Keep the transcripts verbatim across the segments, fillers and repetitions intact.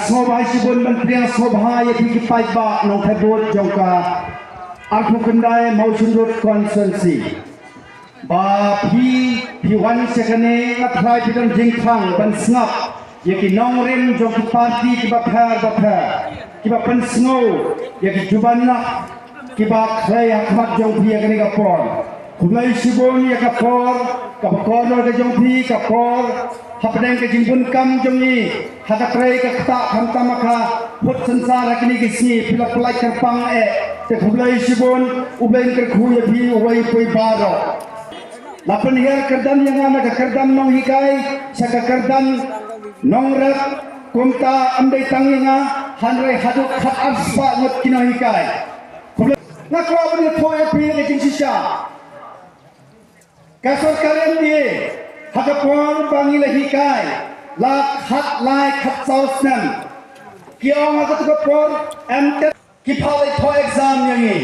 Sngewbha shibun ban pdiang sngewbha ïa phi ki paidbah nongthait vote jong ka arphew khyndai Mawshynrut constituency. Ba phi, phi wan sha kane, nga tharai phi don jingthrang ban sngap ïa ki nongrim jong ki parti kiba pher ba pher, kiba pynsngew ïa ki jubab na kiba khlei ha khmat jong phi ïa kane ka por. Khublei shibun ïa ka por, ka por ka jong phi, ka por hapdeng ka jingbun kam jong ngi ha ka trei ka ktah, khamtam ha ka pud synsar ha kine ki sngi phi la pynlait kyrpang eh. Te khublei shibun, U Blei un kyrkhu ïa phi uwei pa uwei baroh. La pynhiar kyrdan ïa nga na ka kyrdan nonghikai sha ka kyrdan nongrep, kumta ym dei tang ïa nga, hynrei haduh khat ar spah ngut ki nonghikai. Khublei, nga kwah ban ïathuh ïa phi ka jingshisha. Ka sorkar M D A ha ka por ba ngi la hikai la khatlai khatsaw snem, ki ong ha kata ka por em tet ki pha leit thoh exam ïa ngi.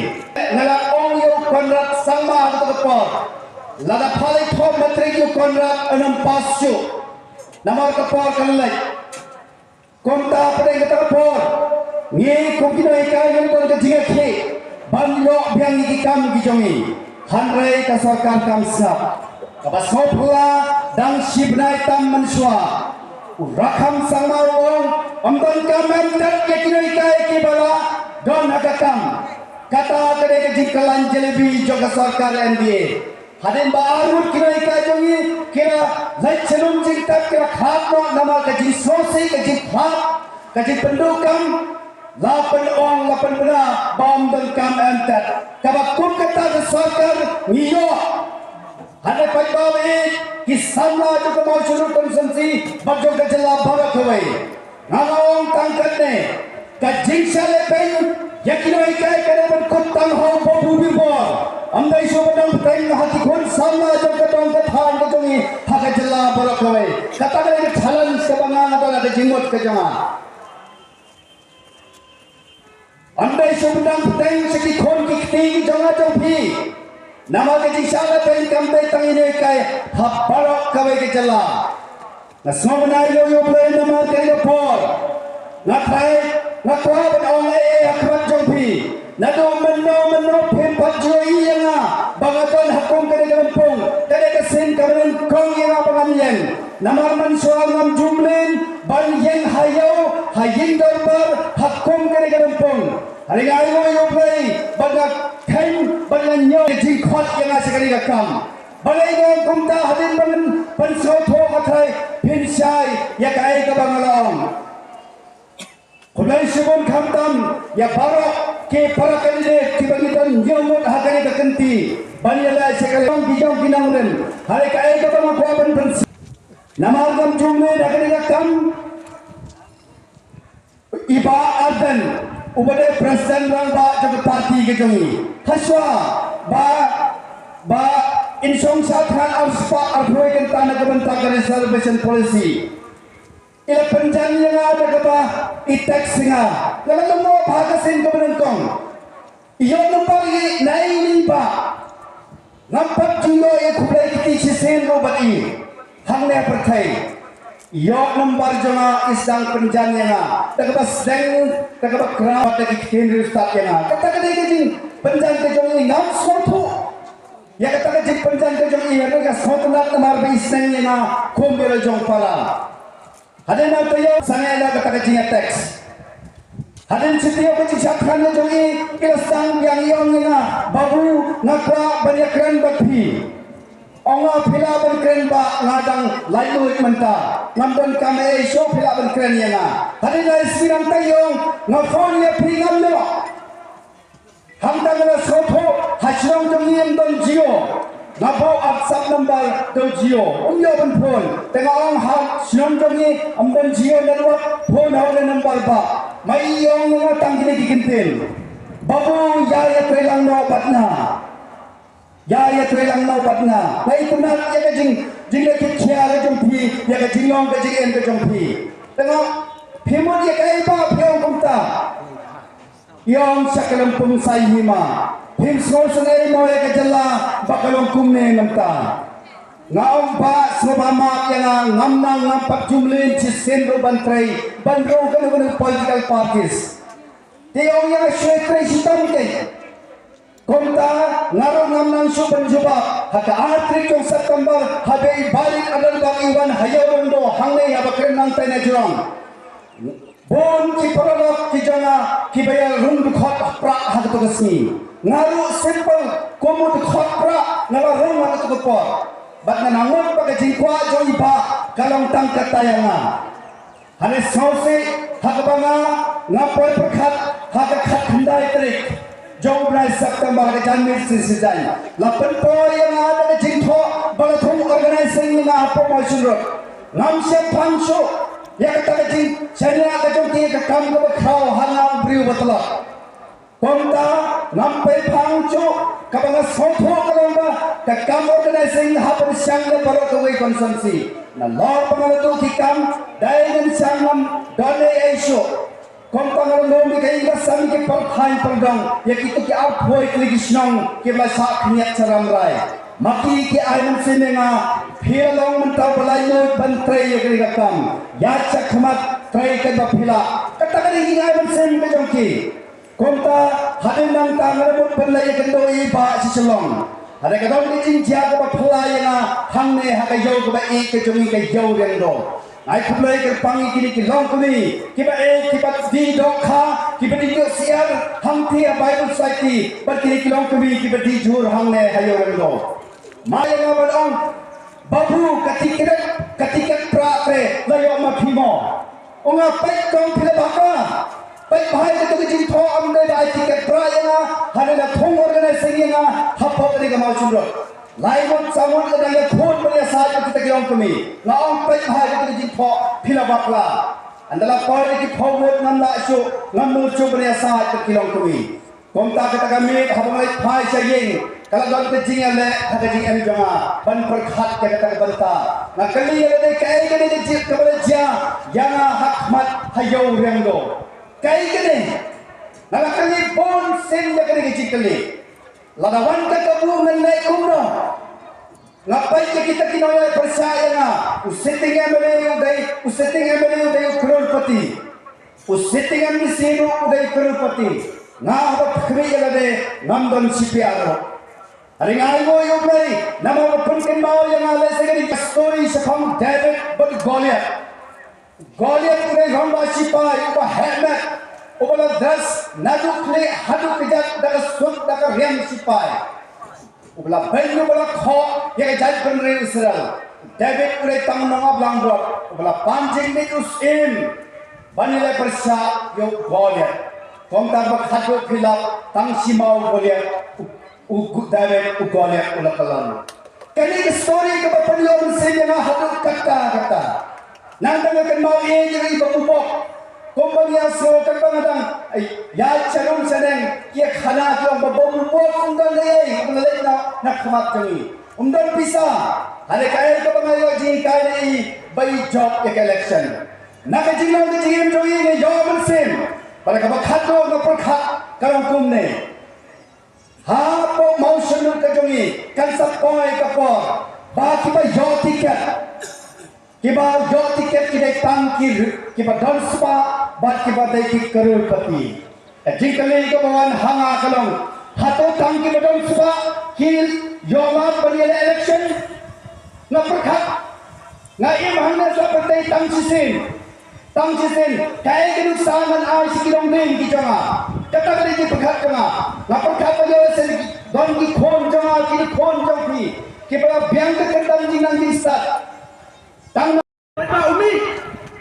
Nga la ong ïa u Conrad Sangma ha kata ka por, lada pha leit thoh matric ïa u Conrad, un ym pass shuh. Namar ka por ka la leit. Kumta hapdeng kata ka por, ngi kum ki nonghikai ngi don ka jingïakhih ban ïoh biang ïa ki kam ki jong ngi. Hynrei ka sorkar kam sngap. Kaba sngewphylla, dang shi bnai tam mynshuwa, u Rakham Sangma u ong, ym don kam em tet ïa ki nonghikai kiba la don ha ka kam. Kata ka dei ka jingkylla jalebi jong ka sorkar M D A. Hadien ba arngut ki nonghikai jong ngi ki la leit sha lum jingtep, ki la khlad noh namar ka jingsngewsih, ka jingkhlad, ka jingpynduh kam, la pynong, la pynbna ba ym don kam em tet. Kaba kum kata ka sorkar ngi ïoh. Hynrei paidbah, ki samla jong ka Mawshynrut constituency bad jong ka jylla baroh kawei, nga la ong tang katne, ka jingshah lehbeiñ ïa ki nonghikai ka dei ban kut tang ha u Babu Birbor. Ym dei shuh ban dang bteng ha ki khun samla jong ka dong ka thaiñ ka jong ngi ha ka jylla baroh kawei. Kata ka dei ka challenge kaba nga nga don ha ka jingmut ka jong nga. Ym dei shuh ban dang bteng sha ki khun ki kti ki jong nga jong phi. Namar ka jingshah lehbeiñ kam dei tang ïa ki nonghikai ha baroh kawei ka jylla. Nga sngewbha ïa U Blei namar kane ka por. Nga trai, nga kwah ban ong ei ei ha khmat jong phi. Naduh mynno mynno phim pat ju ïohi ïa nga ba nga don ha kum kane ka lympung. Kane ka sien kaba nyngkong ïa nga ba ngan ïeng. Namar mynshuwa ngam ju mlien ban ïeng ha ïew, ha ïing dorbar, ha kum kane ka lympung. Hynrei nga ainguh ïa U Blei ba nga kheiñ, ba nga ñiew jingkhot ïa nga sha kane ka kam. Balei nga ong kumta? Hadien ba ngan pynsngewthuh, nga trai phin shai ïa kaei kaba nga la ong. Khublei shibun khamtam ïa baroh ki para candidate kiba ngi don ñiew ngut ha kane ka kynti ban ïaleh sha ka liang ki jong ki nongrim. Hynrei kaei kaba nga kwah ban pynsngew, namar ngam ju mlien ha kane ka kam, i Bah Ardent uba dei President Rangbah jong ka party ka jong ngi, hashwa ba, ba in shong sha thngan arspah arphew kynta na ka bynta ka reservation policy, i la pynjan ïa nga da kaba i text ïa nga. Nga la lyngngoh bha ka sien kaba nyngkong. I ïoh number i nai ni ba ngam pat ju ïoh ïa khublei kti shisien ruh bad i hangne ha pyrthei. I ïoh number jong nga, i sdang pynjan ïa nga da kaba sdang, da kaba kraw, da ki ktien riewstad ïa nga. Kata ka dei ka jingpynjan ka jong i, ngam sngewthuh ïa kata ka jingpynjan ka jong i, hynrei nga sngewtynnat namar ba i sneng ïa nga kum ïa la jong para. Hadien ba taïew sangeh la kata ka jingïatext. Hadien shi taïew ka jingshah thngan ka jong i, i la sdang biang, i ong ïa nga, Babu, nga kwah ban ïakren bad phi. Ong nga, phi lah ban kren, Bah, nga dang laitluid mynta, ngam don kam ei ei shuh, phi lah ban kren ïa nga. Hadien lai sngi nangta i ong, nga phone ïa phi ngam ïoh. Hangta nga la sngewthuh, ha shnong jong ngi ym don Jio. Nga buh WhatsApp number da u Jio, ym ïoh ban phone. Te nga ong ha shnong jong ngi ym don Jio network, phone ha une number bah. Ma i ong ïa nga tang kine ki kyntien, Babu, ïa ïatrei lang noh bad nga. Ïa ïatrei lang noh bad nga. Nga itynnad ïa ka jing, jingleh kit khia ka jong phi, ïa ka jinglong ka jingim ka jong phi. Te nga, phi mut ïa kaei ba phi ong kumta? I ong sha ka lympung Saihima, phim sngewsynei mo ïa ka jylla ba ka long kumne mynta? Nga ong ba sngewbha map ïa nga, ngam nang ngam pat ju mlien shisien ruh ban trei ban rung kano kano political parties. Te ong ïa nga shu trei shitom te. Kumta nga ruh ngam nang shuh ban jubab ha ka ar tarik jong September haba i Bah Ardent Bok i wan ha Ïew Riangdo hangne haba kren nangtai na jrong. Bun ki paralok ki jong nga kiba ïa rung dkhot prah ha kato ka sngi. Nga ruh simple kum u dkhot prah nga la rung ha kato ka por. Bad nga nang mut ba ka jingkwah jong i Bah ka long tang kata ïa nga. Hynrei sngewsih ha kaba nga nga poi pyrkhat ha ka khatkhyndai tarik jong u bnai September ha ka janmiet shisien la pynpoi ïa nga da ka jingthoh ba la thung organizing ïa nga hapoh Mawshynrut. Ngam shym phang shuh ïa kata ka jingshaniah ka jong ki, ka kam kaba khraw ha nga u briew ba tlot. Kumta ngam poi phang shuh, kaba nga sngewthuh ka long ba ka kam organizing ha pyrshang ïa baroh kawei constituency. Nalor ba nga la tuh ki kam dei ngin shang ngam don ei ei shuh. Kumta nga la ong ïa ka ïing ka sem, ïa ki pyrthei pyrdong, ïa kito ki arphew tylli ki shnong kiba la shah khyndiat sha Rambrai. Ma ki ki ai mynsiem ïa nga, phi la long mynta ba la ïoh ban trei ïa kane ka kam. Ïaid shakhmat trei katba phi lah. Kata ka dei ka jingai mynsiem ka jong ki. Kumta hadien nangta nga la mut ban leit ïakynduh ïa i Bah sha Shillong. Hynrei ka don ka jingjia kaba phylla ïa nga hangne ha ka ïew kaba ïeit ka jong ngi, ka Ïew Riangdo. Nga ai khublei kyrpang ïa kine ki longkmie kiba ïeit, kiba die dohkha, kiba die dohsyiar hangtei ha Bible Society bad kine ki longkmie kiba die jhur hangne ha Ïew Riangdo. Ma ïa nga ban ong, Babu, ka tiket, ka tiket prah te la ïoh ma phi mo? Ong nga, peit kong phi la bakla. Peit bha ïa kato ka jingthoh, ym dei ba ai tiket prah ïa nga, hynrei la thung organizing ïa nga hapoh kane ka Mawshynrut. Lai ngut saw ngut la dang ïakhun ban ïasaid bad kita ki longkmie. Nga ong peit bha ïa kato ka jingthoh, phi la bakla. Ynda la poi da ki phew ngut ngam lah shuh, ngam mut shuh ban ïasaid bad ki longkmie. Kumta kata ka miet haba nga leit phai sha ïing, ka la don ka jingïaleh ha ka jingim jong nga ban pyrkhat ïa kata ka bynta. Nga kylli ïa lade, kaei kane ka jia kaba la jia ïa nga ha khmat ha Ïew Riangdo? Kaei kane? Nga la kylli bun sien ïa kane ka jingkylli. Lada wan ka kabu ngan leh kumno? Nga peit ïa kita ki nongïalam pyrshah ïa nga. U sitting M L A u dei, u sitting M L A u dei u crorepati. U sitting M D C ruh u dei u crorepati. Nga haba pyrkhat ïa lade ngam don shiphang ruh. Hynrei nga ai nguh ïa U Blei namar ba pynkynmaw ïa nga lehse kane ka story shaphang David bad Goliath. Goliath u dei rangbah shipai uba heh met, uba la dress naduh khlieh haduh kjat da ka suit da ka riam shipai. Uba la beiñ, uba la khoh ïa ka jaitbynriew Israel. David u dei tang u nongap langbrot uba la pan jingmut u syiem ban ïaleh pyrshah ïa u Goliath. Kumta ba khatduh phi lap tang shi maw u Goliath u U gu-, David, u Goliath u la kyllon. Kane ka story kaba pynlong mynsiem ïa nga haduh katta katta. Nangta nga kynmaw ïa i Bapubok. Kumba ngi ïa sngew katba nga dang, ai, ïa sha rum sha neng, ïa khana ki ong ba Bapubok um don ei ei, um leit na, na khmat jong ngi. Um don pisa. Hynrei kaei kaba nga ïoh jinghikai na i ba i jop ïa ka election. Na ka jinglong ka jingim jong i nga ïoh mynsiem. Bad kaba khatduh nga pyrkhat ka long kumne. Hapoh Mawshynrut ka jong ngi kan sa poi ka por ba kiba ïoh tiket, kiba ïoh tiket ki dei tang ki, kiba don spah bad kiba dei ki crorepati. Ka jingkylli kaba wan ha nga ka long, hato tang kiba don spah ki ïoh lad ban ïaleh election? Nga pyrkhat, nga im hangne sa pyrthei tang shisien. Tang shisien, kaei ka nuksa ngan ai sha ki longdien ki jong nga? Kata ka dei ka jingpyrkhat jong nga. Nga pyrkhat ba ïoh lehse don ki khun jong nga, ki khun jong phi, kiba la biang ka kyndon jingnang jingstad. Tang na paidbah u mih,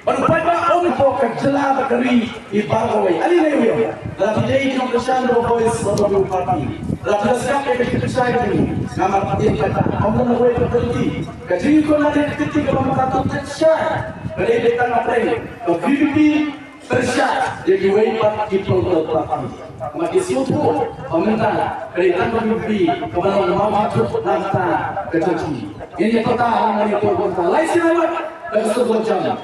bad u paidbah um pok ka jylla bad ka ri i baroh kawei. Ani ne u ïoh. La phi dei ki nongkyrshan Voice of the People Party. La phi la sngap ïa ka jingkyrshan jong ngi. Namar ïa kata, ym don uwei pat ka lynti. Ka jingïakhun na ka lynti kaba mynta ka tynshai. Ka dei tang hapdeng ka V P P pyrshah ïa kiwei pat ki political party. Namar ki sngewthuh ba mynta ka dei tang ka V P P kaba long mawjud na ka bynta ka jong ki. Ngin ïa pyrta, ngin ïa pyrta. Lai sien lai wat da ka sur ba jam.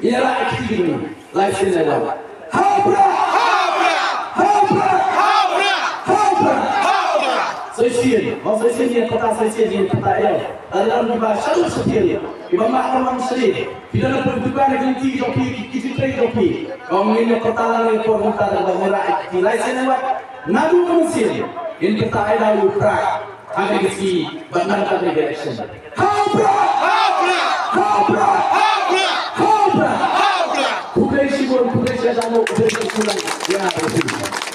Ïa la activity. Lai sien lai wat. Ha u Prah! Ha u Prah! Ha u Prah! Ha u Prah! Shisien, hok shisien ïa pyrta shisien ïa pyrta ïa. Tang ïa kiba shaduh shathie, kiba mad ka mon shisien. Phi don ha pyrtukan ki lynti jong phi, ki jingtrei jong phi. Ong ngin ïa pyrta lang ïa por kumta da ba ngi rah ki lai sien wat. Naduh ka mynsiem ngin pyrta ïa u Prah. Ha kane ka sngi bad man ka kane ka election. Ha u Prah! Ha u Prah! Ha u Prah! Khublei shibun, khublei shibun ïa u Prah.